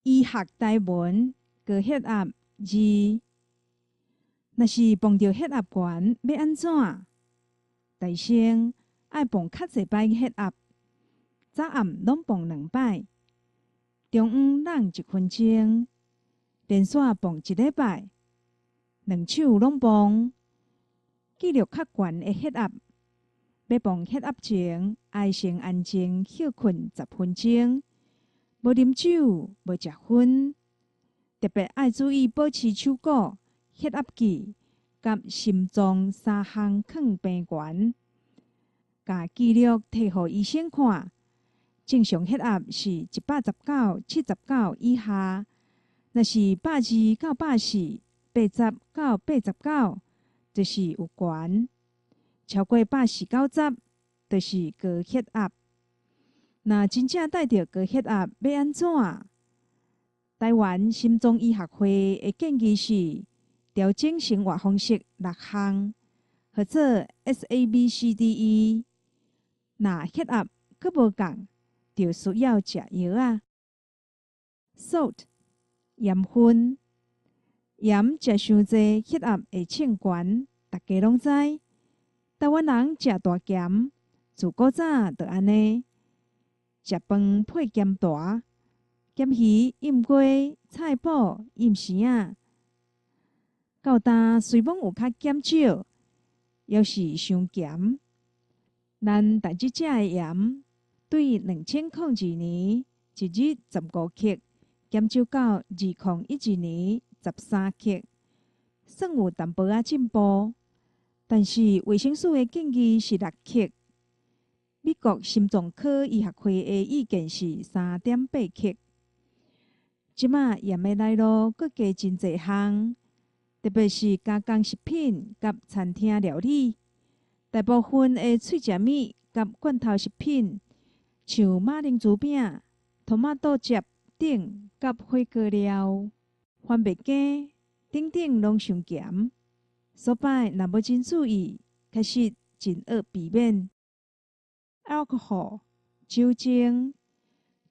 醫學台文高血壓二，若是磅著血壓懸，欲按怎？大先愛磅較濟擺血壓，早暗攏磅兩擺，中午隔一分鐘，連續磅一禮拜，兩手攏磅，記錄較懸的血壓。欲磅血壓前，愛先安靜歇睏10分鐘。無啉酒，無食薰，特別愛注意保持手鼓、血壓計佮心臟三項囥邊緣，共記錄提予醫生看。正常血壓是119、79以下，若是120到140、80到89，就是有懸；超過140、90，就是高血壓。若真正帶著高血壓，欲按怎？臺灣心臟醫學會的建議是調整生活方式六項，號做 S A B C D E。若血壓閣無降，就需要食藥仔。Salt 鹽分，鹽食傷濟，血壓會衝懸，大家攏知。臺灣人食大鹹，自古早就按呢。食飯配鹹沓、鹹魚、醃雞、菜脯、醃生仔。到今雖罔有較減少，猶是傷鹹。咱逐日食的鹽，對2002年一日15克，減少到2012年13克，算有淡薄仔進步。但是衛生署的建議是6克。美國心臟科醫學會的意見是3.8克。這馬鹽的來路閣加真濟項，特別是加工食品佮餐廳料理，大部分的脆食物佮罐頭食品，像馬鈴薯餅、塗馬豆汁等佮火鍋料、番麥羹等等攏傷鹹。所擺若無真注意，確實真惡避免。Alcohol 酒精，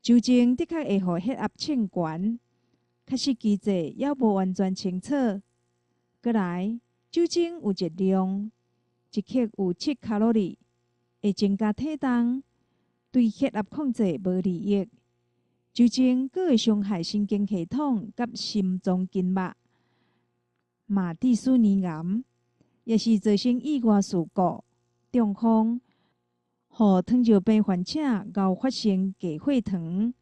酒精的確會予血壓衝懸，確實機制猶無完全清楚。閣來，酒精有熱量，1克有7卡路里，會增加體重，對血壓控制無利益。酒精閣會傷害神經系統佮心臟筋膜，馬蒂斯尼癌，也是造成意外事故、中風，予糖尿病患者𠢕發生低血糖。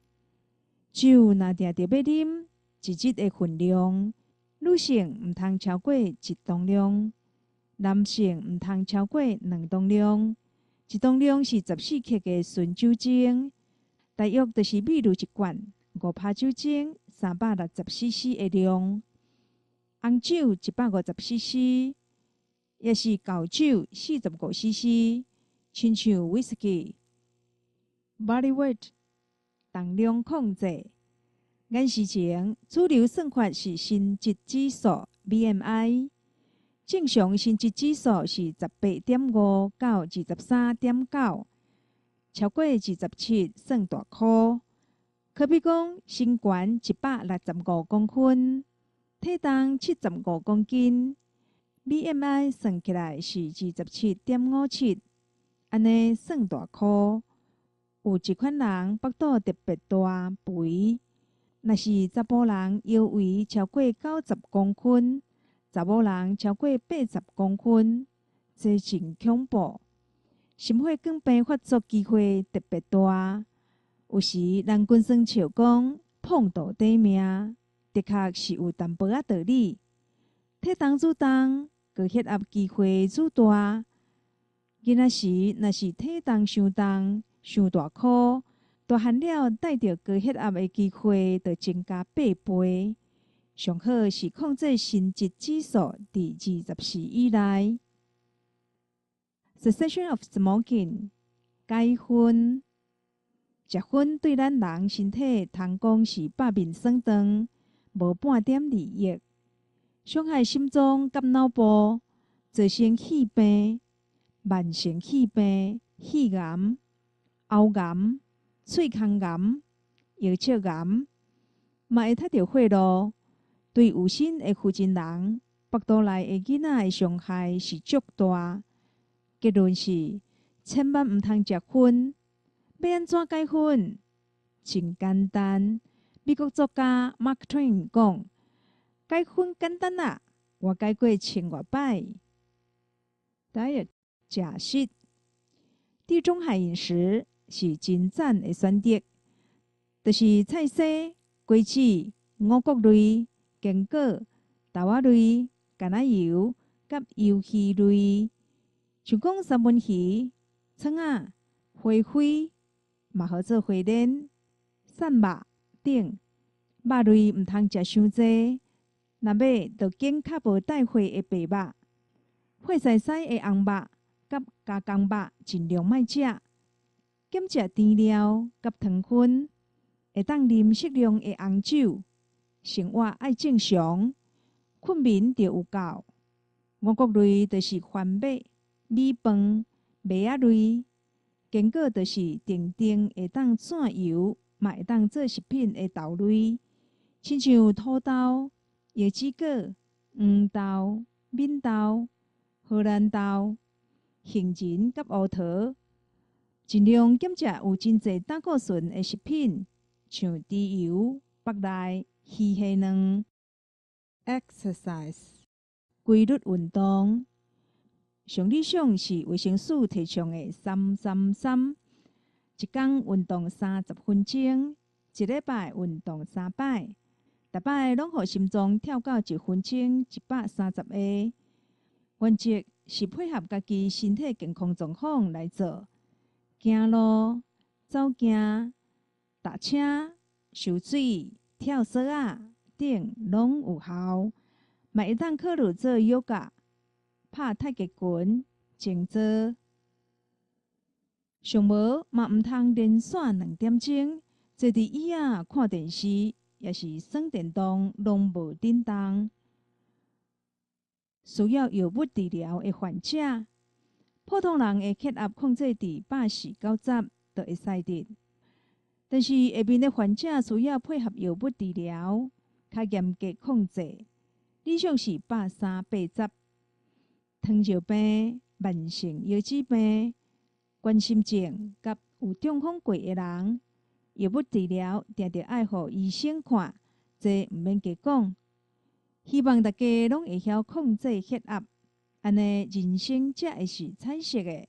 酒若定著欲啉，一日的份量，女性毋通超過一當量，男性毋通超過兩當量。一當量是14克的純酒精，大約就是秘魯一罐5%酒精360 cc 的量。紅酒150 cc，抑是厚酒45 cc。親像威士忌，body weight 重量控制。眼時前主流算法是身質指數 BMI，正常身質指數是18.5到23.9，超過27算大箍。可比講，身懸165公分，體重75公斤，BMI 算起來是27.57。按呢算大箍。有一款人腹肚特別大肥，若是查埔人腰圍超過90公分，查某人超過80公分，這真恐怖。心血管病發作機會特別大。有時人規耍笑講胖肚短命，的確是有淡薄仔道理。體重愈重，高血壓機會愈大。囡仔時若是體重傷重、傷大箍，大漢了帶著高血壓的機會就增加8倍。上好是控制身質指數佇24以內。Cessation of smoking，戒薰。食薰對咱人身體通講是百面算賬，無半點利益，傷害心臟佮腦部，造成肺病、慢性肺病、肺癌、喉癌、喙空癌、腰尺癌。嘛會塞著血路。對有身的負責人，腹肚內的囡仔的傷害是足大。結論是，千萬毋通食薰。欲按怎戒薰？真簡單。美國作家 Mark Twain 講：戒薰簡單啊，我戒過千外擺。Diet 食食，地中海飲食是真讚的選擇，就是菜絲、果子、五穀類、堅果、豆仔類、橄欖油佮魷魚類，像講三文魚、蛏仔、花蜚，嘛號做花鰱、鱔肉等。肉類毋通食傷濟，若欲就揀較無帶血的白肉，血絲絲的紅肉佮加工肉盡量莫食，減食甜料佮糖分，會當啉適量的紅酒，生活愛正常，睏眠著有夠。五穀類就是番麥、米飯、麥仔類，堅果就是定定會當轉油，嘛會當做食品的豆類，親像土豆、椰子果、黃豆、敏豆、荷蘭豆、杏仁佮烏桃。盡量減食有真濟膽固醇的食品，像豬油、腹內、魚蝦卵。Exercise 規律運動，上理想是衛生署提倡的三三三，一工運動30分鐘，一禮拜運動三擺，逐擺攏予心臟跳到一分鐘130下。原則是配合家己身體健康狀況來做，行路、走行、踏車、泅水、跳索仔等攏有效，嘛會當考慮做瑜伽、拍太極拳、靜坐。上無嘛毋通連紲2點鐘，坐佇椅仔看電視，抑是耍電動，攏無振動。需要藥物治療的患者，普通人的血壓控制佇80、90就會使得。但是下面的患者需要配合藥物治療，較嚴格控制，理想是130、80。糖尿病、慢性腰子病、冠心症佮有中風過的人，藥物治療定著愛予醫生看，這毋免加講。希望大家攏會曉控制血壓，按呢人生才會是彩色的。